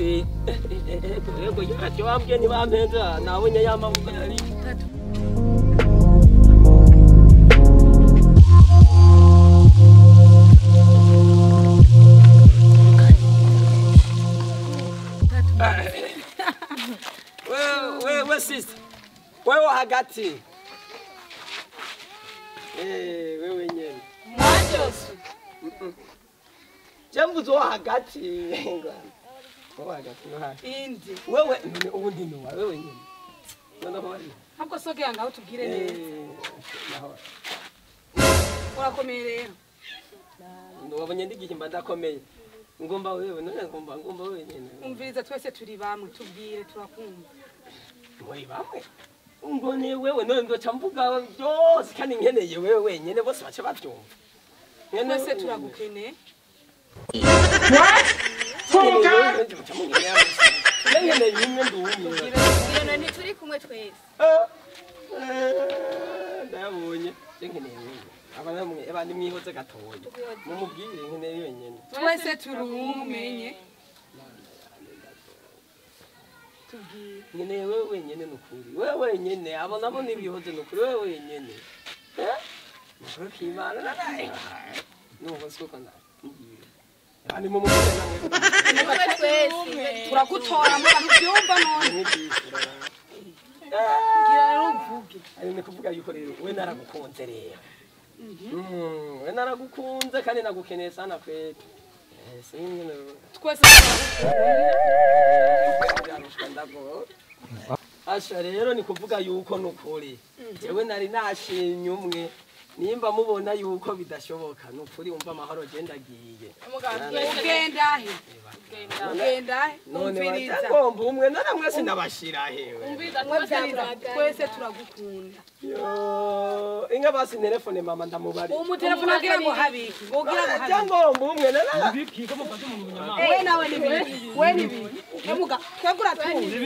kwe yego yacyo wambwiye ntibampenza nabonye ya maboko yari wewe sister wewe hagati wewe nyene mwanjosu jambuzo hagati wewe hagati indi wewe ubundi ni wewe nyene none ko bari ntabwo sogea ngaho tubwire neza urakomeye rero wabonye ndigihimba ndakomeye ngomba wewe none ngomba wewe nyene umviriza twese turi bamwe tubwire turakumva muri bamwe ngone wewe none ndoca mvuga byose kandi nkeneye wewe wenyene bose bace bavyumva twese turagukeneye what nkeneye imwe ndumwe none ntituri kumwe twese ndabonye nkeneye wewe abana mwe abandi mwihoze gatoya mumubwire nkeneye wenyene twese turumenye nkeneye wewe wenyene nukuri wewe wenyene abo nabo nibihoze nukuri wewe wenyene nukuri kimana naraye nuko siko ndabwira abandi mumubwire namwe twese turagutora mu bantu byumva none ngira rero uvuge ari ni kuvuga yuko rero we naragukunze rero we naragukunze kandi nagukeneye sana kweli twese turagukunze asha rero ni kuvuga yuko nukuri jewe nari nashimye umwe nimba mubona yuko bidashoboka nukuri umva amahoro genda agiye ugenda he ugenda he none batagomba umwe none mwese ndabashira hewe twese turagukunda yo inga basi telefone mama ndamubari umutelefone agira ngo habiki ugira ngo habiki cyangomba umwe nana biki ko mufate umuntu munyama we nawe ni biki we ni biki emuga twegura tuzi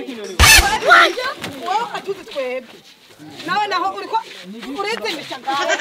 wewe atuzi twebwe nawe naho uriko urizimisha ngawe